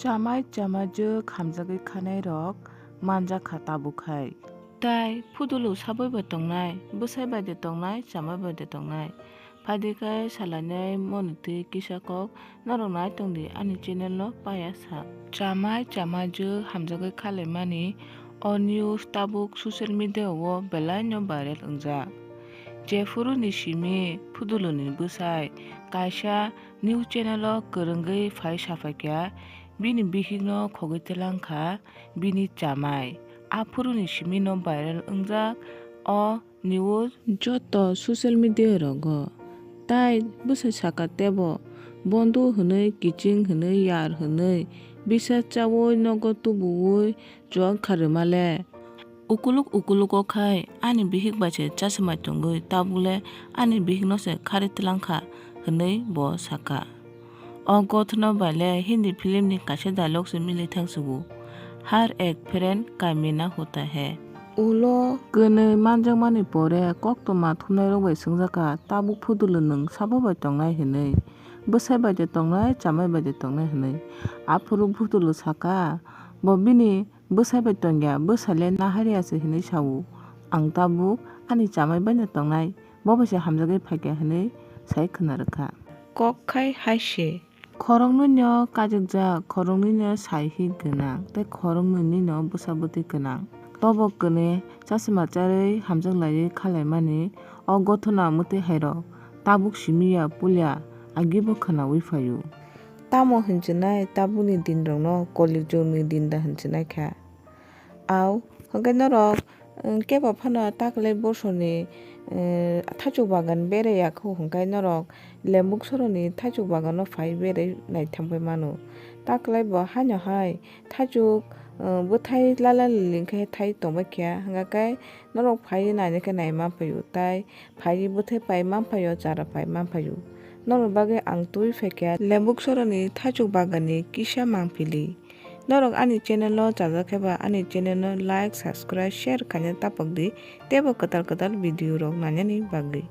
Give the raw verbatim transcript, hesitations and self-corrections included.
Chamai chamajwk hamjagwi khanairok manjakha tabuk hai. Tai phudulu sabwi bai tongnai, bwsai bai de tongnai, chamai bai de tongnai. Phaidi khe salainai monitwi kisa kok norok nai tongdi ani channel no paya sa. Chamai chamajwk hamjagwi khalaimani o news tabuk social media o belai no viral wngjak. Jephuru ni simi phudulu ni bwsai kaisa news channel o kwrwngwi phai saphaikha, bini bihik no khogwi twlangkha bini chamai. Aphuru ni simi no viral wngjak o news joto social media rogo. Tai bwsai saka tebo, bondu hwnwi, kiching hwnwi, yar hwnwi, bisa chaui nogo tubuui chuak kha rwma le. Ukuluk ukuluk o khai ani bihik bai se chasmai tongwi, tabuk le ani bihik no se khari twlang kha hwnwi bo saka. O gothona bai le Hindi film ni kaisa dialogue se mili thang sugo, "Har ek friend kamina hota hai." Ulo kwnwi manjakmani pore koktwma thumnairok bai swngjak kha, "Tabuk phudulu nwng sabo bai tongnai?" hwnwi. "Bwsai bai de tongnai, chamai bai de tongnai?" hwnwi. Aphuru phudulu saka, bo bini bwsai bai tongya, bwsai le nahariya se hwnwi sao. Ang tabuk ani chamai bai no tongnai, bo bai se hamjagwi phaikha hwnwi sai khwna rwkha. Kok khai hai se. Khoroknwi no kajikjak, khoroknwi no sai hi gwnang, tei khoroknwi no bwsa bwtwi gwnang. Tobo kwnwi chasima charwi hamjak laiwi khalaimani o gothona mwtwi hairok tabuk simiya pulia agibo khwnaui phaio. Tamo hinjinai tabukni dinrokno kolik jugni din da hinjinai kha. Au, hwnkhe norok, mm, kebo phano taklai bosorni, mm, thaichuk bagan berai ya kho hwnkhe norok Lembuk soroni thaichuk bagano phai berai naithang pai mano. Taklai bo haino hai thaichuk, mm, bwthai lala lili hwnkhe thai tongbai kha, hwnkhe norok phai naina khe nai manphaio, tai phai bwthai pai manphaio, chara pai manphaio. Norok bagwi ang twi phaikha Lembuk soroni thaichuk baganni kisa mangpili. Norok ani channel o chajak khe ba ani channel no like, subscribe, share khaina tapok di teibo kwtal kwtal video rok nainani bagwi.